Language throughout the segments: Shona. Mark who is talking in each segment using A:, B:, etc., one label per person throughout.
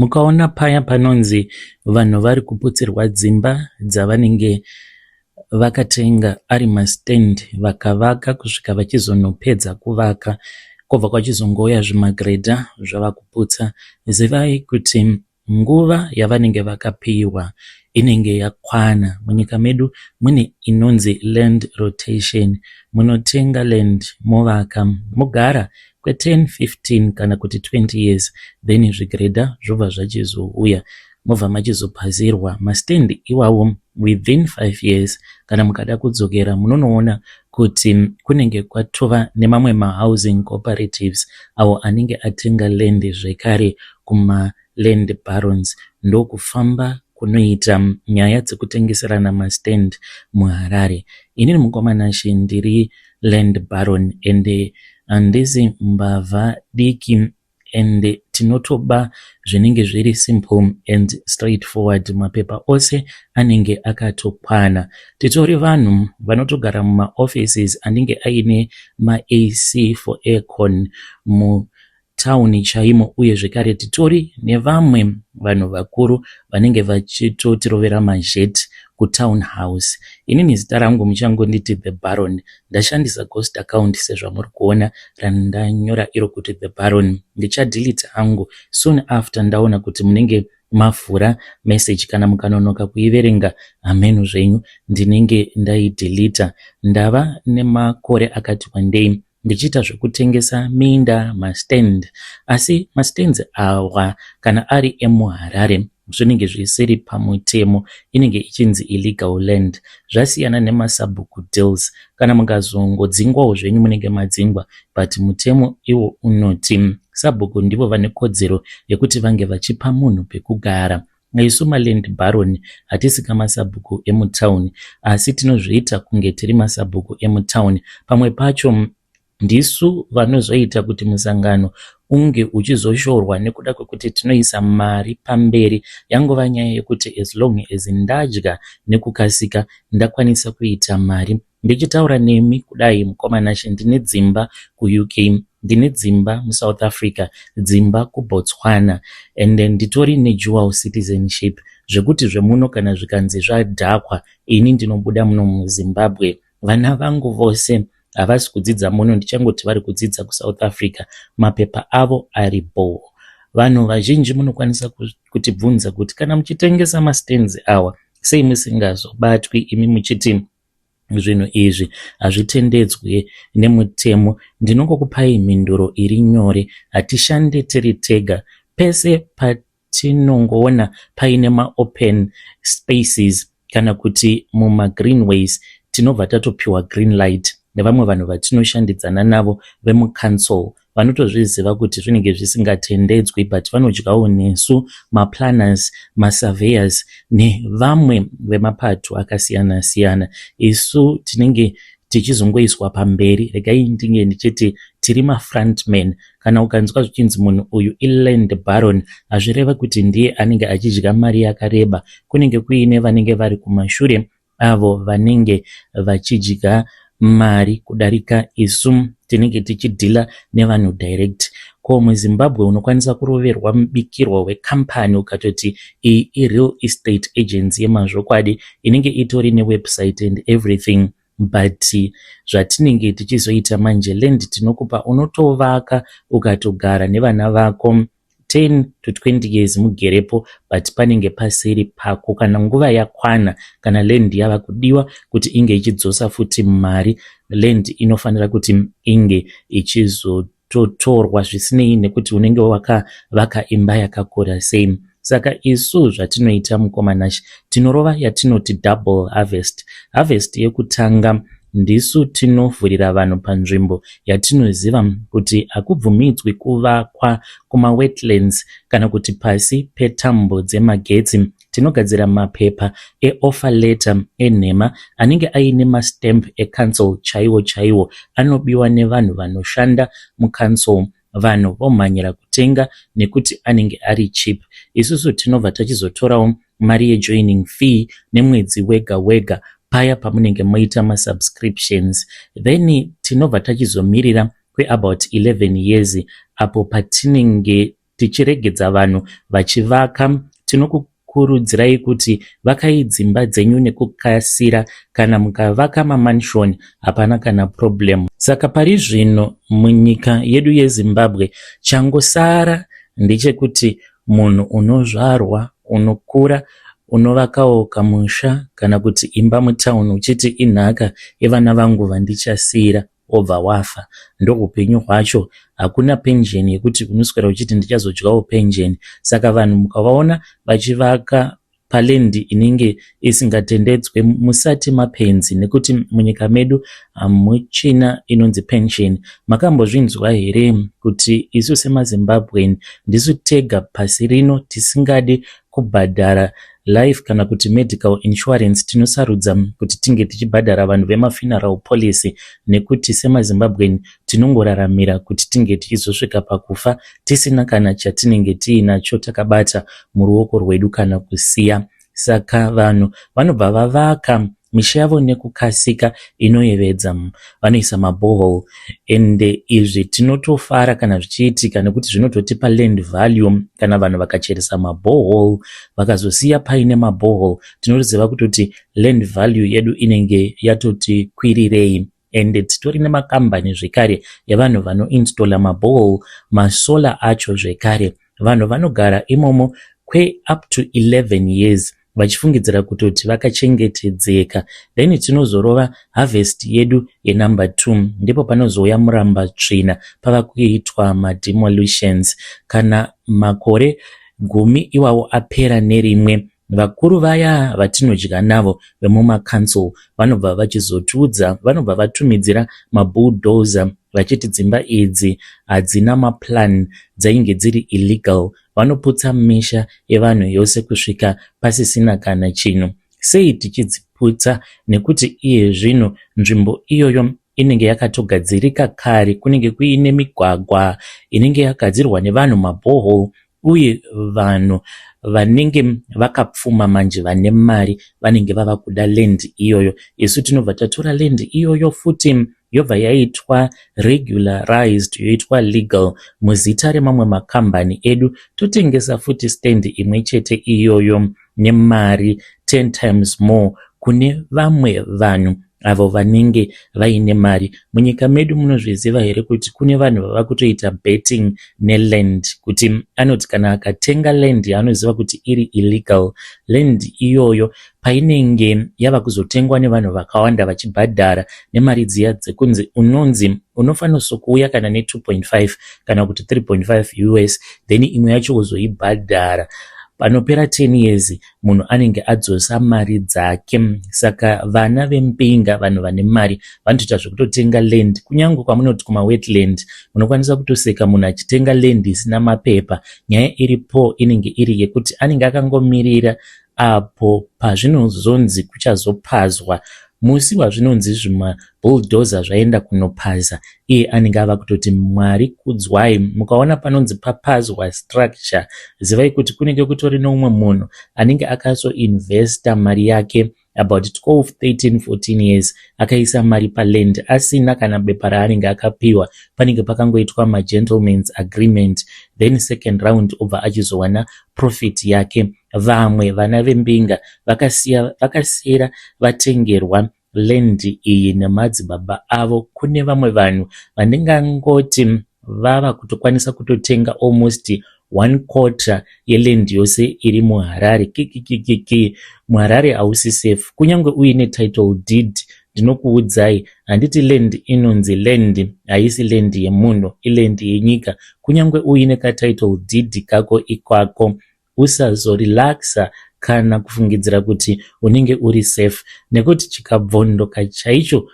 A: Mukaona paya panonzi vanhu vari kuputsirwa dzimba dzavanenge vakatenga ari mastand vakavaka kusvika vachizonopedza kuvaka kwobva kwachizongouya zvimagiredha zvava kuputsa, zivai kuti nguva yavanenge vakapiwa inenge yakwana. Munyika medu mune inonzi land rotation. Munotenga land movaka mogara kwe 10, 15 kana kuti 20 years then zvigiredha zvobva zvachizouya mobva machizopazirwa mastand iwawo within 5 years. Kana mukada kudzokera munonoona kuti kunenge kwatova nemamwe mahousing cooperatives awo anenge atenga land zvekare kuma land barons. Ndokufamba kunoita nyaya dzekutengeserana mastand muHarare. Inini mukoma Nashe ndiri land baron ende handisi mbavha diki ende tinotoba zvinenge zviri simple and straight forward. Mapepa ose anenge akatokwana. Titori vanhu vanotogara mumaoffices anenge aine maAC for aircon mutauni chaimo uye zvekare titori nevamwe vanhu vakuru vanenge vachitotirovera mazheti kutown house. Inini zita rangu muchangonditi The Baron. Ndashandisa ghost account sezvamuri kuona randanyora iro kuti The Baron. Ndichadelete hangu soon after ndaona kuti munenge mavhura message. Kana mukanonoka kuiverenga, hameno zvenyu, ndinenge ndaidelita. Ndava nemakore akati wandei ndichiita zvekutengesa minda, mastand, asi mastands awa kana ari emuHarare zvinenge zvisiri pamutemo, inenge ichinzi illegal land. Zvasiyana nemasabhuku deals. Kana mukazongodzingwawo zvenyu munenge madzingwa, but mutemo iwo unoti sabhuku ndivo vane kodzero yekuti vange vachipa munhu pekugara. Isu maland baron hatisi kamasabhuku emutauni, asi tinozviita kunge tiri masabhuku emutauni. Pamwe pacho ndisu vanozoita kuti musangano unge uchizoshorwa nekuda kwekuti tinoisa mari pamberi. Yangova nyaya yekuti as long as ndadya nekukasika, ndakwanisa kuita mari. Ndichitaura nemi kudai, mukoma Nashe, ndine dzimba kuUK, ndine dzimba muSouth Africa, dzimba kuBotswana, and nditori nedual citizenship, zvekuti zvemuno kana zvikanzi zvadhakwa, ini ndinobuda muno muZimbabwe. Vana vangu vose havasi kudzidza muno, ndichangoti vari kudzidza kuSouth Africa, mapepa avo aripo. Vanhu vazhinji munokwanisa kutibvunza kuti kana muchitengesa mastands awa, sei musingazobatwi imi muchiti zvinhu izvi hazvitendedzwi nemutemo? Ndinongokupai mhinduro iri nyore: hatishande tiri tega. Pese patinongoona paine maopen spaces kana kuti mumagreenways, tinobva tatopiwa green light nevamwe vanhu vatinoshandidzana navo vemucouncil. Vanotozviziva kuti zvinenge zvisingatendedzwi, but vanodyawo nesu, maplanners, masurveyors nevamwe vemapato akasiyana-siyana. Isu tinenge tichizongoiswa pamberi. Regai ndinge ndichiti tiri mafrontman. Kana ukanzwa zvichinzi munhu uyu iland baron, hazvireva kuti ndiye anenge achidya mari yakareba. Kunenge kuine vanenge vari kumashure avo vanenge vachidya mari kudarika isu tinenge tichidhila nevanhu direct. Ko muZimbabwe unokwanisa kuroverwa mubikirwa wekambani ukatoti iyi ireal estate agency yemazvokwadi inenge itori newebsite and everything, but zvatinenge tichizoita manje, land tinokupa, unotovaka ukatogara nevana vako 10 to 20 years mugerepo, but panenge pasiri pako. Kana nguva yakwana, kana land yava kudiwa kuti inge ichidzosa futi mari, land inofanira kuti inge ichizototorwa zvisinei nekuti unenge wakavaka imba yakakura sei. Saka isu zvatinoita, mukoma Nashe, tinorova yatinoti double harvest. Harvest yekutanga, ndisu tinovhurira vanhu panzvimbo yatinoziva kuti hakubvumidzwi kuvakwa, kumawetlands kana kuti pasi petambo dzemagetsi. Tinogadzira mapepa eoffer letter enhema anenge aine mastamp ecouncil chaiwo chaiwo, anobiwa nevanhu vanoshanda mucouncil. Vanhu vomhanyira kutenga nekuti anenge ari cheap. Isusu tinobva tachizotorawo mari yejoining fee nemwedzi wega wega paya pamunenge moita masubscriptions. Then tinobva tachizomirira kweabout 11 years apo patinenge Tichiregedza vanhu vachivaka, tinokukurudzirai kuti vakai dzimba dzenyu nekukasira. Kana mukavaka mamansion, hapana kana problem. Saka pari zvino munyika yedu yeZimbabwe changosara ndechekuti munhu unozvarwa, unokura, unovakawo kamusha kana kuti imba mutauni uchiti inhaka yevana vangu vandichasiyira, wobva wafa. Ndoupenyu hwacho. Hakuna penjeni yekuti unoswera uchiti ndichazodyawo penjeni. Saka vanhu mukavaona vachivaka paland inenge isingatendedzwe, musati mapenzi, nekuti munyika medu hamuchina inonzi pension. Makambozvinzwa here kuti isu semaZimbabwean ndisu tega pasi rino tisingadi kubhadhara life kana kuti medical insurance? Tinosarudza kuti tinge tichibhadhara vanhu vemafuneral policy, nekuti semaZimbabwean tinongoraramira kuti tinge tichizosvika pakufa tisina kana chatinenge tiinacho takabata muruoko rwedu kana kusiya. Saka vanhu vanobva vavaka misha yavo nekukasika inoyevedza, vanoisa maborehole. Ende izvi tinotofara kana zvichiitika, nekuti zvinototipa land value. Kana vanhu vakacheresa maborehole, vakazosiya paine maborehole, tinotoziva kutoti land value yedu inenge yatoti kwirirei. Ende titori nemakambani zvekare evanhu vanoinstalla maborehole, masolar acho zvekare. Vanhu vanogara imomo kweup to 11 years vachifungidzira kutoti vakachengetedzeka. Then tinozorova harvest yedu yenumber 2, ndipo panozouya muramba tsvina, pava kuitwa mademolitions. Kana makore 10 iwawo apera nerimwe, vakuru vaya vatinodya navo vemumacouncil vanobva vachizotiudza, vanobva vatumidzira mabulldozer vachiti dzimba idzi hadzina maplan, dzainge dziri illegal. Vanoputsa misha yevanhu yose kusvika pasisina kana chinhu. Sei tichidziputsa? Nekuti iye zvino nzvimbo iyoyo inenge yakatogadzirika kare, kunenge kuine migwagwa inenge yagadzirwa nevanhu, maborehole, uye vanhu vanenge vakapfuma manje, vane mari, vanenge vava kuda land iyoyo. Isu tinobva tatora land iyoyo futi, yobva yaitwa regularized, yoitwa legal muzita remamwe makambani edu, totengesa futi stand imwe chete iyoyo nemari 10 times more kune vamwe vanhu avo vanenge vaine mari. Munyika medu munozviziva here kuti kune vanhu vava kutoita betting neland, kuti anoti kana akatenga land yaanoziva kuti iri illegal, land iyoyo painenge yava kuzotengwa nevanhu vakawanda vachibhadhara nemari dziya dzekunzi unonzi unofanira kuuya kana ne2.5 kana kuti 3.5 US, then imwe yacho uzoibhadhara panopera 10 years, munhu anenge adzosa mari dzake. Saka vana vembinga, vanhu vane mari, vanotoita zvekutotenga land kunyange kwamunoti kumawetland. Munokwanisa kutoseka munhu achitenga land isina mapepa. Nyaya iripo inenge iri yekuti anenge akangomirira apo pazvinozonzi kuchazopazwa. Musi wazvinonzi zvimabulldozer zvaenda kunopaza, iye anenge ava kutoti Mwari kudzwai. Mukaona panonzi papazwa structure, zivai kuti kunenge kutori neumwe munhu anenge akazoinvesta mari yake about 12, 13, 14 years, akaisa mari paland asina kana bepa raanenge akapiwa. Panenge pakangoitwa magentlemans agreement, then second round obva achizowana profit yake. Vamwe vana vembinga vakasiyira vatengerwa land iyi nemadzibaba avo. Kune vamwe vanhu vandingangoti vava kutokwanisa kutotenga almost one quarter yeland yose iri muHarare. Kikikikiki, muHarare hausi safe kunyange uine title deed. Ndinokuudzai, handiti land inonzi land, haisi land yemunhu, iland yenyika. Kunyange uine katitle deed kako ikwako, usazorelaxa kana kufungidzira kuti unenge uri safe, nekuti chikabvondoka chaicho,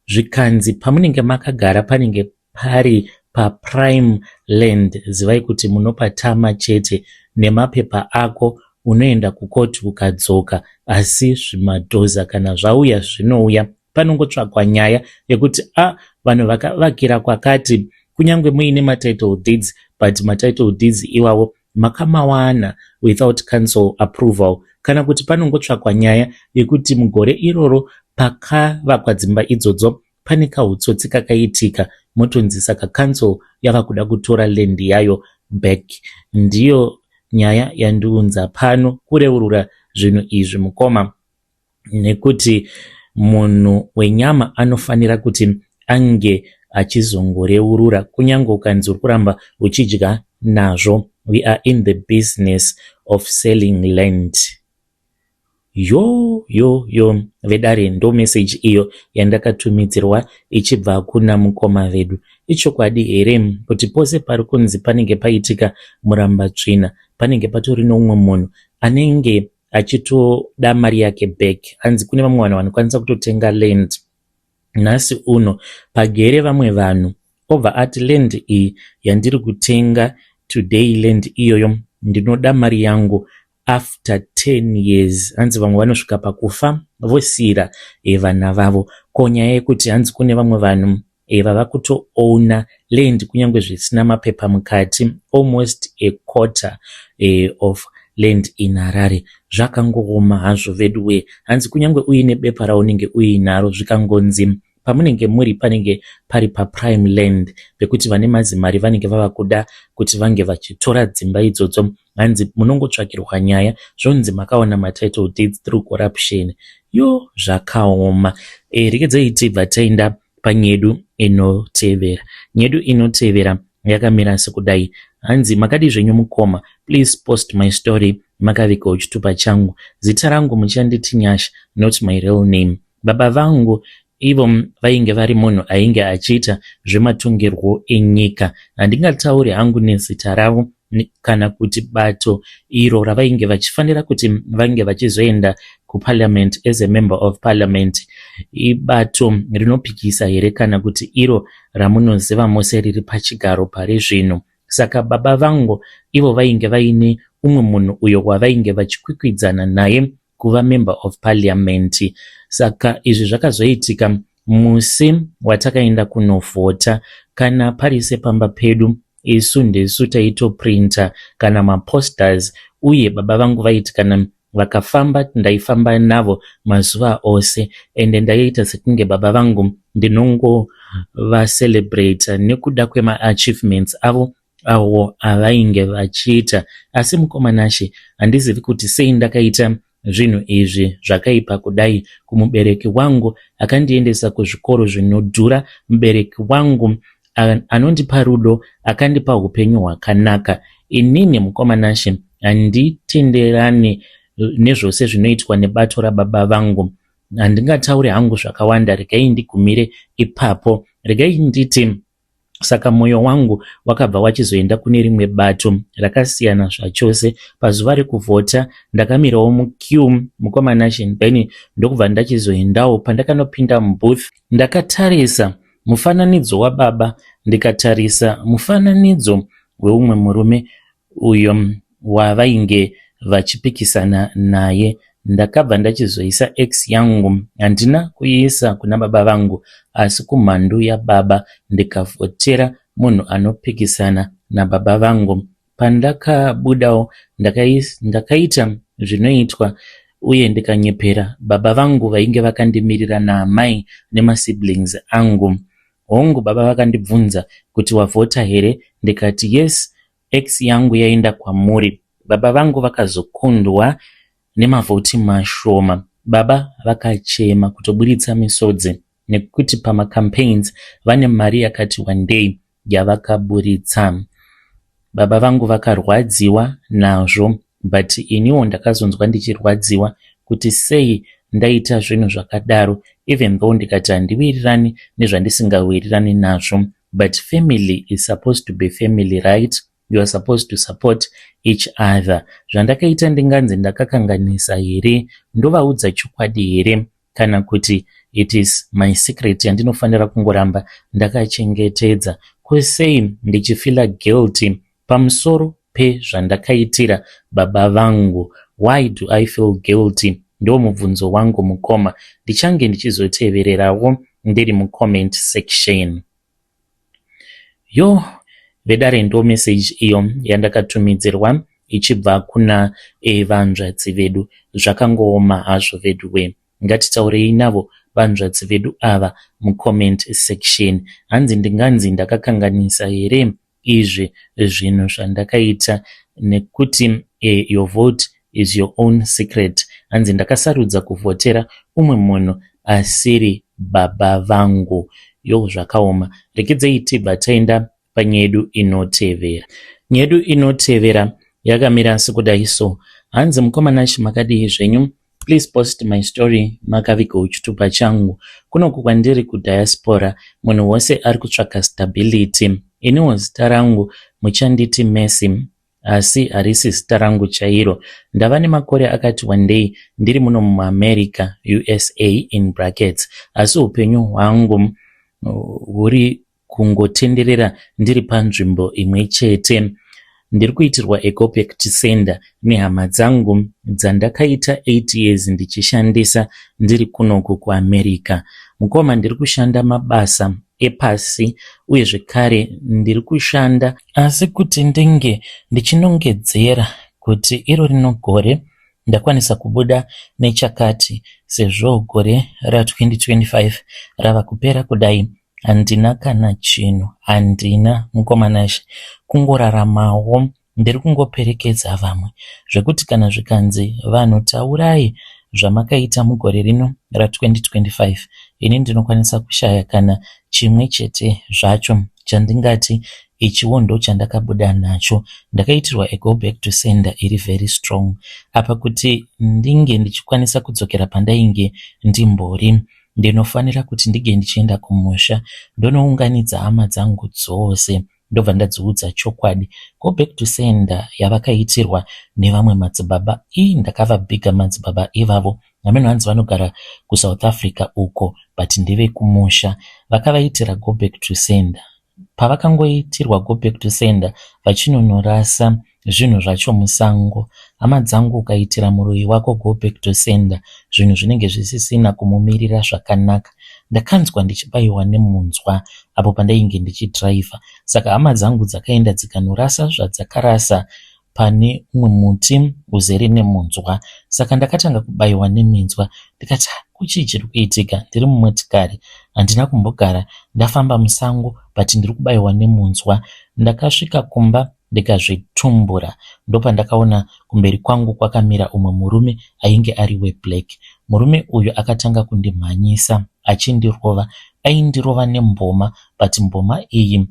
A: zvikanzi pamunenge makagara panenge pari paprime land, zivai kuti munopatama chete nemapepa ako. Unoenda kukoti ukadzoka, asi zvimadhoza kana zvauya, zvinouya, panongotsvakwa nyaya yekuti a vanhu vakavakira kwakati, kunyange muine matitle deeds, but matitle deeds iwawo makamawana without council approval, kana kuti panongotsvakwa nyaya yekuti mugore iroro pakavakwa dzimba idzodzo pane kautsotsi kakaitika, motonzi saka council yava kuda kutora land yayo. back. Ndiyo nyaya yandiunza pano kureurura zvinhu izvi mukoma, nekuti munhu wenyama anofanira kuti ange achizongoreurura kunyange ukanzi uri kuramba uchidya nazvo. We are in the business of selling land. Yo yo yo, vedare, ndo meseji iyo yandakatumidzirwa ichibva kuna mukoma vedu. Ichokwadi here kuti pose pari kunzi panenge paitika murambatsvina, panenge patori noumwe munhu anenge achitoda mari yake back? Hanzi kune vamwe vanhu vanokwanisa kutotenga land nhasi uno, pagere vamwe vanhu, obva ati, "Land iyi yandiri kutenga today, land iyoyo ndinoda mari yangu after 10 years." Hanzi vamwe vanosvika pakufa vosiyira vana vavo. Ko nyaya yekuti hanzi kune vamwe vanhu vava kutoowna land kunyange zvisina mapepa mukati, almost a quarter of land in Harare? Zvakangooma hazvo veduwe. Hanzi kunyange uine bepa raunenge uinaro, zvikangonzi pamunenge muri panenge pari paprime land pekuti vane mazimari vanenge vava kuda kuti vange vachitora dzimba idzodzo, hanzi munongotsvakirwa nyaya, zvonzi makaona matitle deeds through corruption. Yo, zvakaoma. Regedzai tibva taenda panyedu inotevera. Nyedu inotevera yakamira sekudai. Hanzi, "Makadi zvenyu mukoma? Please post my story makavigawo chitupa changu. Zita rangu muchanditi Nyasha, not my real name. Baba vangu ivo vainge vari munhu ainge achiita zvematongerwo enyika. Handingatauri hangu nezita ravo kana kuti bato iro ravainge vachifanira kuti vange vachizoenda kuparliament as a member of parliament. Ibato rinopikisa here kana kuti iro ramunoziva mose riri pachigaro pari zvino. Saka baba vangu ivo vainge vaine umwe munhu uyo wavainge vachikwikwidzana naye kuva member of parliament. Saka izvi zvakazoitika musi watakaenda kunovhota. Kana pari sepamba pedu, isu ndesu taitoprinta kana maposters, uye baba vangu vaiti kana vakafamba, ndaifamba navo mazuva ose, ende ndaiita sekunge baba vangu ndinongovacelebrata nekuda kwemaachievements avo awo avainge vachiita. Asi mukoma Nashe, handizivi kuti sei ndakaita zvinhu izvi zvakaipa kudai kumubereki wangu akandiendesa kuzvikoro zvinodhura, mubereki wangu anondipa rudo, akandipa upenyu hwakanaka. Inini, mukoma Nashe, handitenderani nezvose zvinoitwa nebato rababa vangu. Handingatauri hangu zvakawanda, regai ndigumire ipapo. Regai nditi, saka mwoyo wangu wakabva wachizoenda kune rimwe bato rakasiyana zvachose. Pazuva rekuvhota ndakamirawo muqueue, mukoma Nashe, then ndokubva ndachizoendawo. Pandakanopinda mubooth, ndakatarisa mufananidzo wababa, ndikatarisa mufananidzo weumwe murume uyo wavainge vachipikisana naye. Ndakabva ndachizoisa X yangu. Handina kuiisa kuna baba vangu, asi kumhandu yababa, ndikavhotera munhu anopikisana nababa vangu. Pandakabudawo, ndakaita zvinoitwa uye ndikanyepera baba vangu vainge vakandimirira naamai nemasiblings angu. Hongu, baba vakandibvunza kuti, 'Wavhota here?' Ndikati, 'Yes, X yangu yaenda kwamuri.' Baba vangu vakazokundwa nemavhoti mashoma. Baba vakachema kutoburitsa misodzi nekuti pamacampaigns vane mari yakati wandei yavakaburitsa. Baba vangu vakarwadziwa nazvo, but iniwo ndakazonzwa ndichirwadziwa kuti sei ndaita zvinhu zvakadaro. Even though ndikati handiwirirani nezvandisingawirirani nazvo, but family is supposed to be family, right? You are supposed to support each other. Zvandakaita, ndinganzi ndakakanganisa here? Ndovaudza chokwadi here, kana kuti it is my secret yandinofanira kungoramba ndakachengetedza? Kwesei ndichifeela guilty pamusoro pezvandakaitira baba vangu? Why do I feel guilty? Ndo mubvunzo wangu, mukoma. Ndichange ndichizotevererawo ndiri mucomment section." Yo, vedare, ndo meseji iyo yandakatumidzirwa ichibva kuna vanzvadzi vedu. Zvakangooma hazvo veduwe. Ngatitaurei navo vanzvadzi vedu ava mucomment section. Hanzi, ndinganzi ndakakanganisa here? izvi zvinhu zvandakaita nekuti your vote is your own secret. Hanzi ndakasarudza kuvhotera umwe munhu asiri baba vangu. Yo, zvakaoma. Regedzei tibva taenda panyaya yedu inotevera. Nyaya yedu inotevera yakamira sekudai so. Hanzi, "Mukoma Nashi, makadii zvenyu? Please post my story, makavigawo chitupa changu. Kunoku kwandiri kudiaspora, munhu wose ari kutsvaka stability. Iniwo zita rangu muchanditi Messi, asi harisi zita rangu chairo. Ndava nemakore akati wandei ndiri muno muAmerica, USA in brackets, asi upenyu hwangu huri kungotenderera ndiri panzvimbo imwe chete. Ndiri kuitirwa a go back to sender nehama dzangu dzandakaita 8 years ndichishandisa ndiri kunoku kuAmerica. Mukoma, ndiri kushanda mabasa epasi uye zvekare ndiri kushanda, asi kuti ndinge ndichinongedzera kuti iro rino gore ndakwanisa kubuda nechakati, sezvo gore ra2025 rava kupera kudai, handina kana chinhu, handina, mukoma Nashe. Kungoraramawo, ndiri kungoperekedza vamwe, zvekuti kana zvikanzi vanhu taurai zvamakaita mugore rino ra2025, ini ndinokwanisa kushaya kana chimwe chete zvacho chandingati ichiwo ndo chandakabuda nacho. Ndakaitirwa a go back to sender iri very strong apa. Kuti ndinge ndichikwanisa kudzokera pandainge ndimbori, ndinofanira kuti ndinge ndichienda kumusha, ndonounganidza hama dzangu dzose, ndobva ndadziudza chokwadi. Go back to sender yavakaitirwa nevamwe madzibaba ii, ndakavabhiga madzibaba ivavo. Hameno, hanzi vanogara kuSouth Africa uko, but ndevekumusha. Vakavaitira go back to sender. Pavakangoitirwa go back to sender, vachinonorasa zvinhu zvacho musango. Hama dzangu, ukaitira muroyi wako go back to sender, zvinhu zvinenge zvisisina kumumirira zvakanaka. Ndakanzwa ndichibayiwa nemunzwa apo pandainge ndichidhiraivha. Saka hama dzangu dzakaenda dzikanorasa zvadzakarasa pane umwe muti uzere nemunzwa. Saka ndakatanga kubayiwa neminzwa, ndikati, 'Kuchii chiri kuitika? Ndiri mumotikari, handina kumbogara ndafamba musango, but ndiri kubayiwa nemunzwa.' Ndakasvika kumba ndikazvitumbura. Ndopandakaona kumberi kwangu kwakamira umwe murume ainge ari weblack. Murume uyu akatanga kundimhanyisa achindirova. Aindirova nemboma, but mboma iyi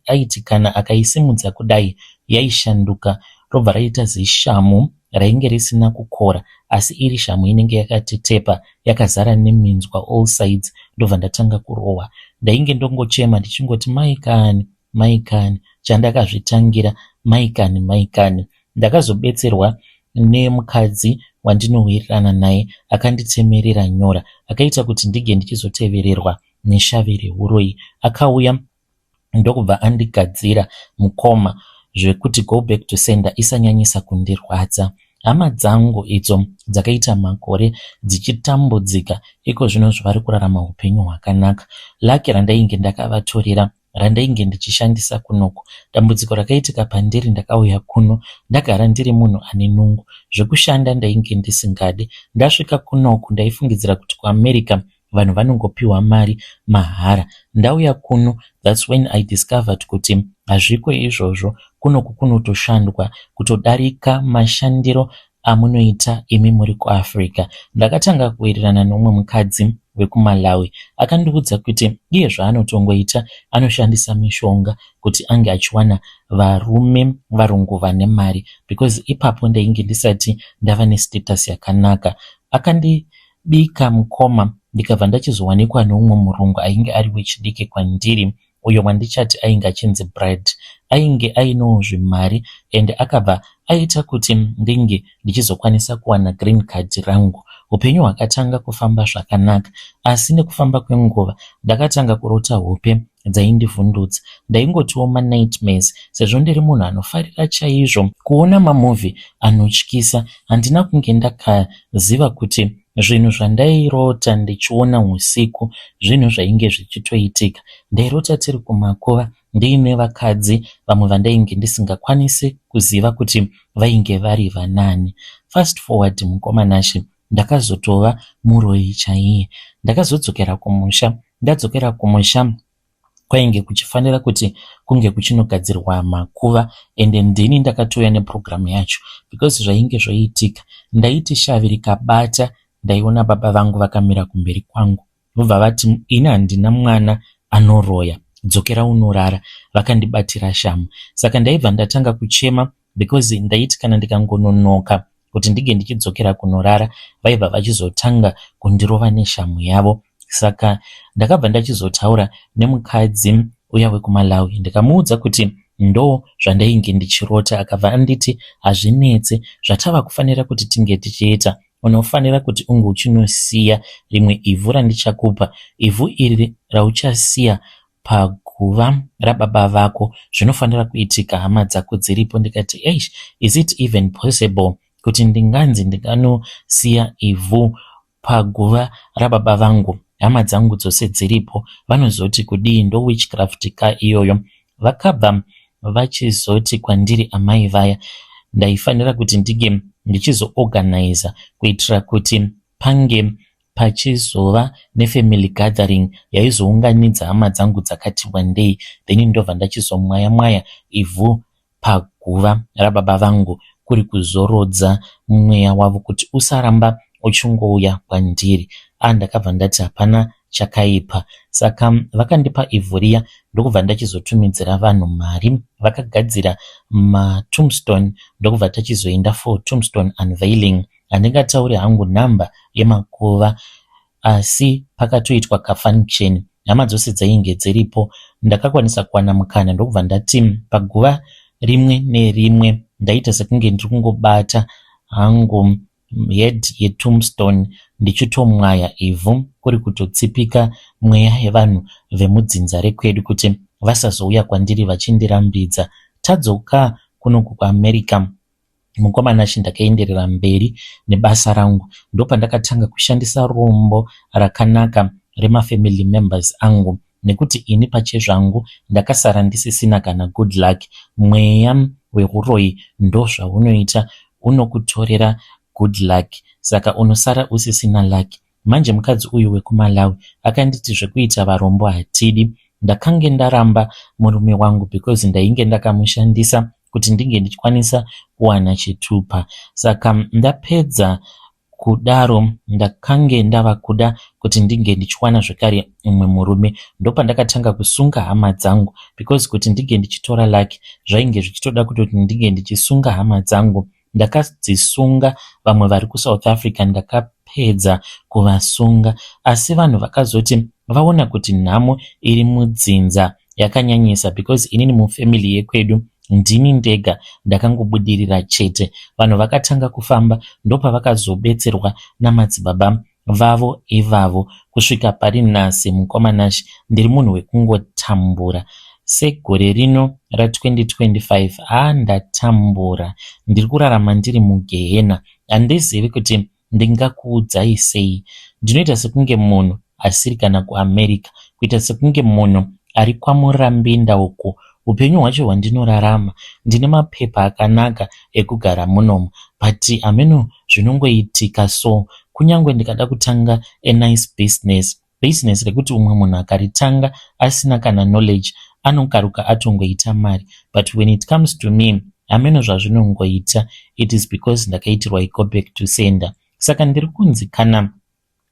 A: aiti kana akaisimudza kudai, yaishanduka robva raita zishamu rainge risina kukora, asi iri shamu inenge yakatetepa, yakazara neminzwa all sides. Ndobva ndatanga kurohwa. Ndainge ndongochema ndichingoti, 'Mai kani, mai kani, chandakazvitangira, mai kani, mai kani.' Ndakazobetserwa nemukadzi wandinowirirana naye, akanditemerera nyora, akaita kuti ndinge ndichizotevererwa neshavi reuroyi. Akauya ndokubva andigadzira, mukoma, zvekuti go back to sender isanyanyisa kundirwadza. Hama dzangu idzo dzakaita makore dzichitambudzika, iko zvino zvavari kurarama upenyu hwakanaka. Luck randainge ndakavatorera randainge ndichishandisa kunoku. Dambudziko rakaitika pandiri, ndakauya kuno ndagara ndiri munhu ane nungo. Zvekushanda ndainge ndisingadi. Ndasvika kunoku, ndaifungidzira kuti kuAmerica vanhu vanongopiwa mari mahara. Ndauya kuno, that's when I discovered kuti hazviko izvozvo. Kunoku kunotoshandwa kutodarika mashandiro amunoita imi muri kuAfrica. Ndakatanga kuwirirana nomumwe mukadzi wekuMalawi. Akandiudza kuti iye zvaanotongoita, anoshandisa mishonga kuti ange achiwana varume varungu vane mari, because ipapo ndainge ndisati ndava nestatus yakanaka. Akandibika, mukoma, ndikabva ndachizowanikwa neumwe murungu ainge ari wechidiki kwandiri, uyo wandichati ainge achinzi Brad. Ainge ainewo zvimari ende akabva aita kuti ndinge ndichizokwanisa kuwana green card rangu. Upenyu hwakatanga kufamba zvakanaka, asi nekufamba kwenguva ndakatanga kurota hope dzaindivhundutsa. Ndaingotiwo manightmares, sezvo ndiri munhu anofarira chaizvo kuona mamovie anotyisa. Handina kunge ndakaziva kuti zvinhu zvandairota ndichiona usiku zvinhu zvainge zvichitoitika. Ndairota tiri kumakuva ndiine vakadzi vamwe vandainge ndisingakwanisi kuziva kuti vainge vari vanani. Fast forward, mukoma Nashe, ndakazotova muroyi chaiye. Ndakazodzokera kumusha. Ndadzokera kumusha. Kwainge kuchifanira kuti kunge kuchinogadzirwa makuva ende ndini ndakatouya neprogram yacho because zvainge zvoitika ndaiti shavi rikabata ndaiona baba vangu vakamira kumberi kwangu vobva vati ini handina mwana anoroya dzokera unorara vakandibatira shamhu saka ndaibva ndatanga kuchema because ndaiti kana ndikangononoka kuti ndinge ndichidzokera kunorara vaibva vachizotanga kundirova neshamhu yavo. Saka ndakabva ndachizotaura nemukadzi uya wekuMalawi ndikamuudza kuti ndo zvandainge ndichirota akabva anditi hazvinetse zvatava kufanira kuti tinge tichiita unofanira kuti unge uchinosiya rimwe ivhu randichakupa ivhu iri rauchasiya paguva rababa vako zvinofanira kuitika hama dzako dziripo ndikati eish is it even possible kuti ndinganzi ndinganosiya ivhu paguva rababa vangu hama dzangu dzose dziripo vanozoti kudii ndo witchcraft ka iyoyo vakabva vachizoti kwandiri amai vaya ndaifanira kuti ndinge ndichizoorganiza kuitira kuti pange pachizova nefamily gathering yaizounganidza hama dzangu dzakati wandei then ndobva ndachizomwaya mwaya ivhu paguva rababa vangu kuri kuzorodza mweya wavo kuti usaramba uchingouya kwandiri. Ah ndakabva ndati hapana chakaipa saka vakandipa ivhu riya ndokubva ndachizotumidzira vanhu mari vakagadzira matombstone ndokubva tachizoenda for tombstone unveiling. Handingatauri hangu nhamba yemakuva asi pakatoitwa kafunction hama dzose dzainge dziripo. Ndakakwanisa kuwana mukana ndokubva ndati paguva rimwe nerimwe ndaita sekunge ndiri kungobata hangu head yetombstone ndichitomwaya ivhu kuri kutotsipika mweya yevanhu vemudzinza rekwedu kuti vasazouya kwandiri vachindirambidza. Tadzoka kunoku kuAmerica Mukoma Nashe ndakaenderera mberi nebasa rangu ndopandakatanga kushandisa rombo rakanaka remafamily members angu nekuti ini pachezvangu ndakasara ndisisina kana good luck. Mweya wehuroyi ndozvaunoita unokutorera good luck saka unosara usisina luck. Manje mukadzi uyu wekuMalawi akanditi zvekuita varombo hatidi. Ndakange ndaramba murume wangu because ndainge ndakamushandisa kuti ndinge ndichikwanisa kuwana chitupa. Saka ndapedza kudaro ndakange ndava kuda kuti ndinge ndichiwana zvekare umwe murume. Ndopandakatanga kusunga hama dzangu because kuti ndinge ndichitora luck zvainge zvichitoda kutoti ndinge ndichisunga hama dzangu. Ndakadzisunga vamwe vari kuSouth Africa ndakapedza kuvasunga asi vanhu vakazoti vaona kuti nhamo iri mudzinza yakanyanyisa because inini mufamily yekwedu ndini ndega ndakangobudirira chete. Vanhu vakatanga kufamba ndopavakazobetserwa namadzibaba vavo ivavo kusvika pari nhasi mukoma Nash ndiri munhu wekungotambura segore rino ra 2025 haa ndatambura ndiri kurarama ndiri mugehena handizivi kuti ndingakuudzai sei ndinoita sekunge munhu asiri kana kuAmerica kuita sekunge munhu ari kwaMurambinda uko Hupenyu hwacho hwandinorarama ndine mapepa akanaka ekugara munomu but hameno zvinongoitika so kunyangwe ndikada kutanga a nice business, business rekuti umwe munhu akaritanga asina kana knowledge anokaruka atongoita mari but when it comes to me hameno zvazvinongoita it is because ndakaitirwa go back to sender saka ndiri kunzi kana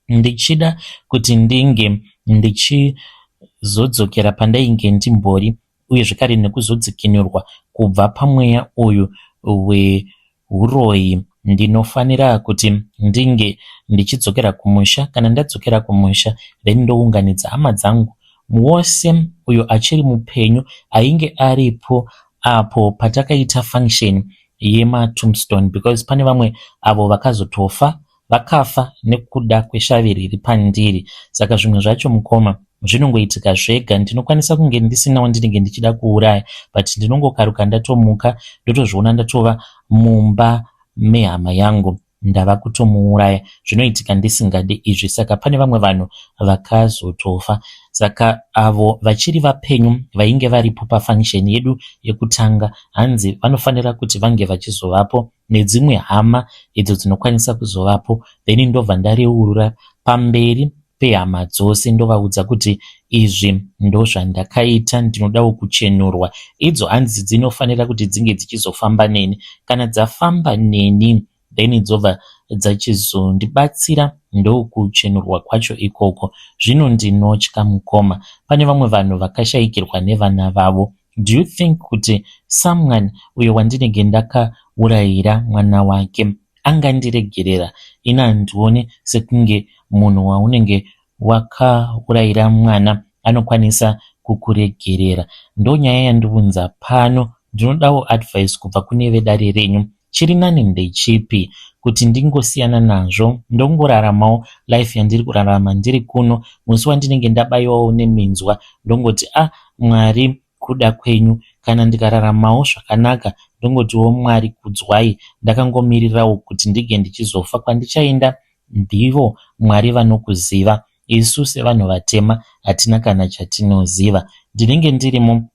A: Ndichida kuti ndinge ndichizodzokera pandainge ndimbori uye zvekare nekuzodzikinurwa kubva pamweya uyu wehuroyi ndinofanira kuti ndinge ndichidzokera kumusha. Kana ndadzokera kumusha then ndounganidza hama dzangu wose uyo achiri mupenyu ainge aripo apo patakaita function yematombstone because pane vamwe avo vakazotofa Vakafa nekuda kweshavi riri pandiri saka zvimwe zvacho mukoma zvinongoitika zvega. Ndinokwanisa kunge ndisina wandinenge ndichida kuuraya but ndinongokaruka ndatomuka ndotozviona ndatova mumba mehama yangu ndava kutomuuraya. Zvinoitika ndisingade izvi saka pane vamwe vanhu vakazotofa saka avo vachiri vapenyu vainge varipo pafunction yedu yekutanga hanzi vanofanira kuti vange vachizovapo nedzimwe hama idzo dzinokwanisa kuzovapo then ndobva ndareurura pamberi pehama dzose ndovaudza kuti izvi ndozvandakaita ndinodawo kuchenurwa. Idzo hanzi dzinofanira kuti dzinge dzichizofamba neni. Kana dzafamba neni then dzobva dzachizondibatsira ndokuchenurwa kwacho ikoko. Zvino ndinotya mukoma. Pane vamwe vanhu vakashaikirwa nevana vavo. Do you think kuti someone uyo wandinenge ndakaurayira mwana wake angandiregerera? Ini handione sekunge munhu waunenge wakaurayira mwana anokwanisa kukuregerera. Ndonyaya yandiunza pano. Ndinodawo advice kubva kune vedare renyu. Chiri nani ndechipi? Kuti ndingosiyana nazvo ndongoraramawo life yandiri kurarama ndiri kuno. Musi wandinenge ndabayiwawo neminzwa ndongoti ah Mwari kuda kwenyu. Kana ndikararamawo zvakanaka ndongotiwo Mwari kudzwai. Ndakangomirirawo kuti ndinge ndichizofa kwandichaenda ndivo Mwari vanokuziva. Isu sevanhu vatema hatina kana chatinoziva. Ndinenge ndirimo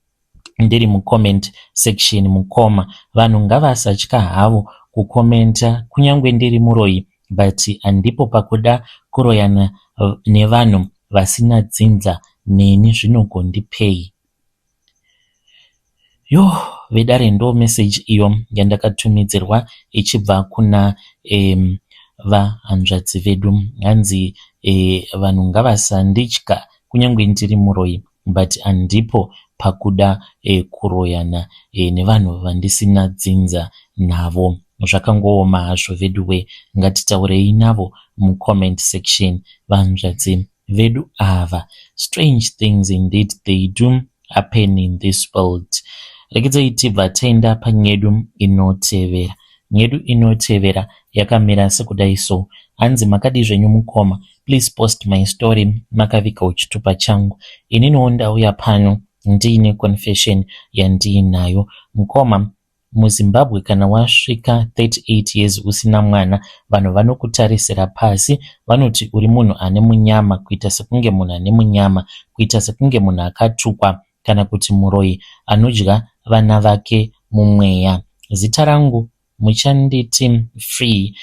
A: ndiri mucomment section mukoma. Vanhu ngavasatya havo kukomenta kunyangwe ndiri muroyi but handipo pakuda kuroyana nevanhu vasina dzinza neni zvinogondipei. Yoh vedare ndo message iyo yandakatumidzirwa ichibva kuna vahanzvadzi vedu. Hanzi vanhu ngavasanditya kunyange ndiri muroyi but handipo pakuda kuroyana nevanhu vandisina dzinza navo. Zvakangooma hazvo veduwe, ngatitaurei navo mucomment section vahanzvadzi vedu ava. Strange things indeed they do happen in this world. Regedzai tibva taenda panyedu inotevera. Nyedu inotevera yakamira sekudai so. Hanzi makadii zvenyu mukoma, please post my story makavigawo chitupa changu. Ininiwo ndauya pano ndiine confession yandiinayo. Mukoma, muZimbabwe kana wasvika 38 years usina mwana vanhu vanokutarisira pasi vanoti uri munhu ane munyama kuita sekunge munhu ane munyama kuita sekunge munhu akatukwa kana kuti muroyi anodya vana vake mumweya. Zita rangu muchanditi Free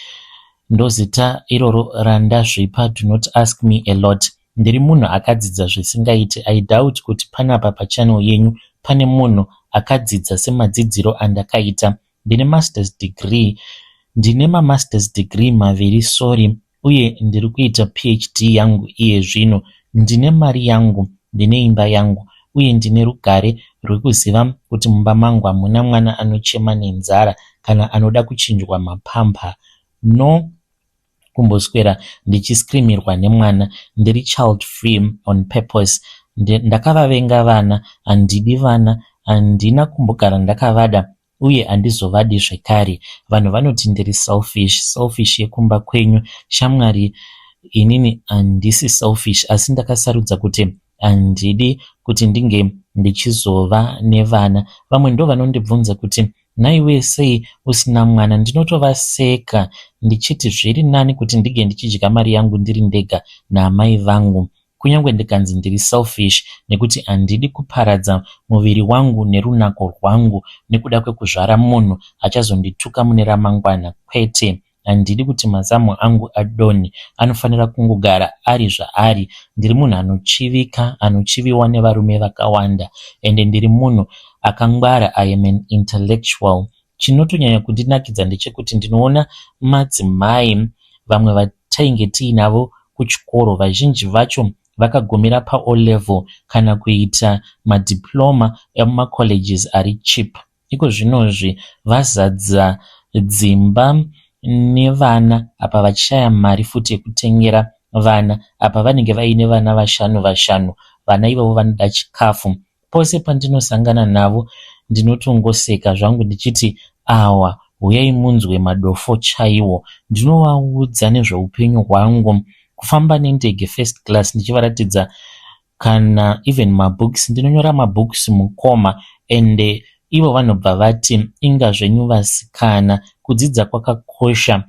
A: ndozita iroro randazvipa do not ask me a lot. Ndiri munhu akadzidza zvisingaiti I doubt kuti panapa pachannel yenyu pane munhu akadzidza semadzidziro andakaita. Ndine masters degree ndine mamasters degree maviri sorry uye ndiri kuita PhD yangu iye zvino. Ndine mari yangu, ndine imba yangu uye ndine rugare rwekuziva kuti mumba mangu hamuna mwana anochema nenzara kana anoda kuchinjwa mapamper. No kumboswera ndichiscreamirwa nemwana. Ndiri child free on purpose. Ndakavavenga vana, handidi vana, handina kumbogara ndakavada uye handizovadi zvekare. Vanhu vanoti ndiri selfish, selfish yekumba kwenyu. Shamwari inini handisi selfish asi ndakasarudza kuti handidi kuti ndinge ndichizova nevana. Vamwe ndovanondibvunza kuti nhaiwe sei usina mwana. Ndinotovaseka ndichiti zviri nani kuti ndinge ndichidya mari yangu ndiri ndega naamai vangu. Kunyange ndikanzi ndiri selfish nekuti handidi kuparadza muviri wangu nerunako rwangu nekuda kwekuzvara munhu achazondituka mune ramangwana. Kwete, handidi kuti mazamu angu adonhe. Anofanira kungogara ari zvaari. Ndiri munhu anochivika, anochiviwa nevarume vakawanda ende ndiri munhu akangwara. I am an intellectual. Chinotonyanya kundinakidza ndechekuti ndinoona madzimai vamwe vatainge tiinavo kuchikoro vazhinji vacho vakagumira paO level kana kuita madiploma emumacolleges ari cheap. Iko zvinozvi vazadza dzimba nevana apa vachishaya mari futi yekutengera vana apa vanenge vaine vana vashanu vashanu. Vana ivavo vanoda chikafu. Pose pandinosangana navo ndinotongoseka zvangu ndichiti awa huyai munzwe madofo chaiwo. Ndinovaudza nezveupenyu hwangu, kufamba nendege first class ndichivaratidza kana even mabooks. Ndinonyora mabooks mukoma ende ivo vanobva vati inga zvenyu vasikana kudzidza kwakakosha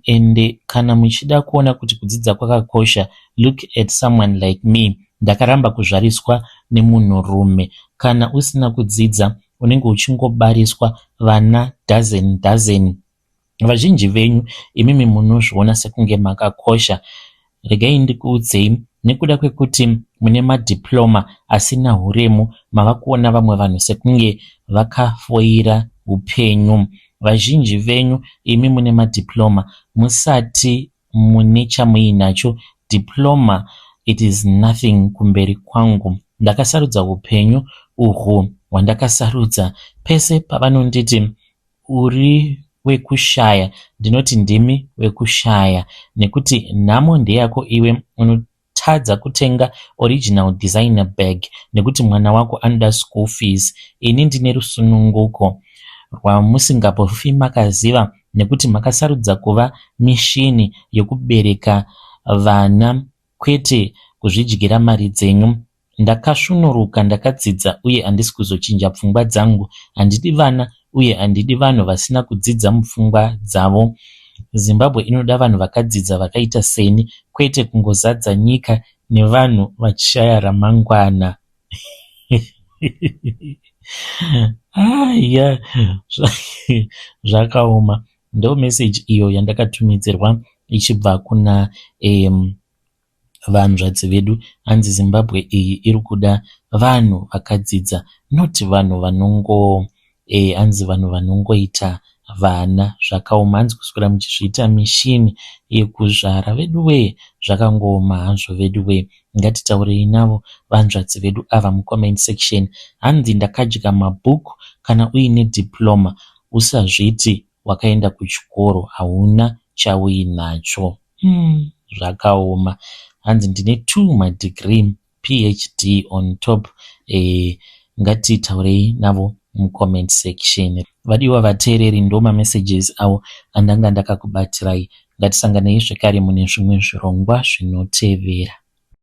A: ende kana muchida kuona kuti kudzidza kwakakosha look at someone like me. Ndakaramba kuzvariswa nemunhurume. Kana usina kudzidza unenge uchingobariswa vana dozen dozen. Vazhinji venyu imimi munozviona sekunge makakosha. Regai ndikuudzei, nekuda kwekuti mune madiploma asina huremu mava kuona vamwe vanhu sekunge vakafoira upenyu. Vazhinji venyu imi mune madiploma musati mune chamuinacho diploma it is nothing kumberi kwangu. Ndakasarudza hupenyu uhwu hwandakasarudza. Pese pavanonditi uri wekushaya ndinoti ndimi wekushaya nekuti nhamo ndeyako iwe unotadza kutenga original designer bag nekuti mwana wako anoda school fees. Ini ndine rusununguko rwamusingambofi makaziva nekuti makasarudza kuva mishini yekubereka vana kwete kuzvidyira mari dzenyu. Ndakasvunuruka, ndakadzidza uye handisi kuzochinja pfungwa dzangu. Handidi vana uye handidi vanhu vasina kudzidza mupfungwa dzavo. Zimbabwe inoda vanhu vakadzidza vakaita seni kwete kungozadza nyika nevanhu vachishaya ramangwana. Aya zvakaoma. Ndo meseji iyo yandakatumidzirwa ichibva kuna vanzvadzi vedu. Hanzi Zimbabwe iyi iri kuda vanhu vakadzidza not vanhu vanongo hanzi vanhu vanongoita vana. Zvakaoma. Hanzi kuswera muchizviita mishini yekuzvara. Veduwee zvakangooma hazvo veduwee. Ngatitaurei navo vanzvadzi vedu ava mucomment section. Hanzi ndakadya mabhuku kana uine diploma usazviti wakaenda kuchikoro hauna chauinacho. Zvakaoma. Hanzi ndine 2 madegree PhD on top. Ngatitaurei navo mucomment section. Vadiwa vateereri, ndo mamessages avo andanga ndakakubatirai. Ngatisanganei zvekare mune zvimwe zvirongwa zvinotevera.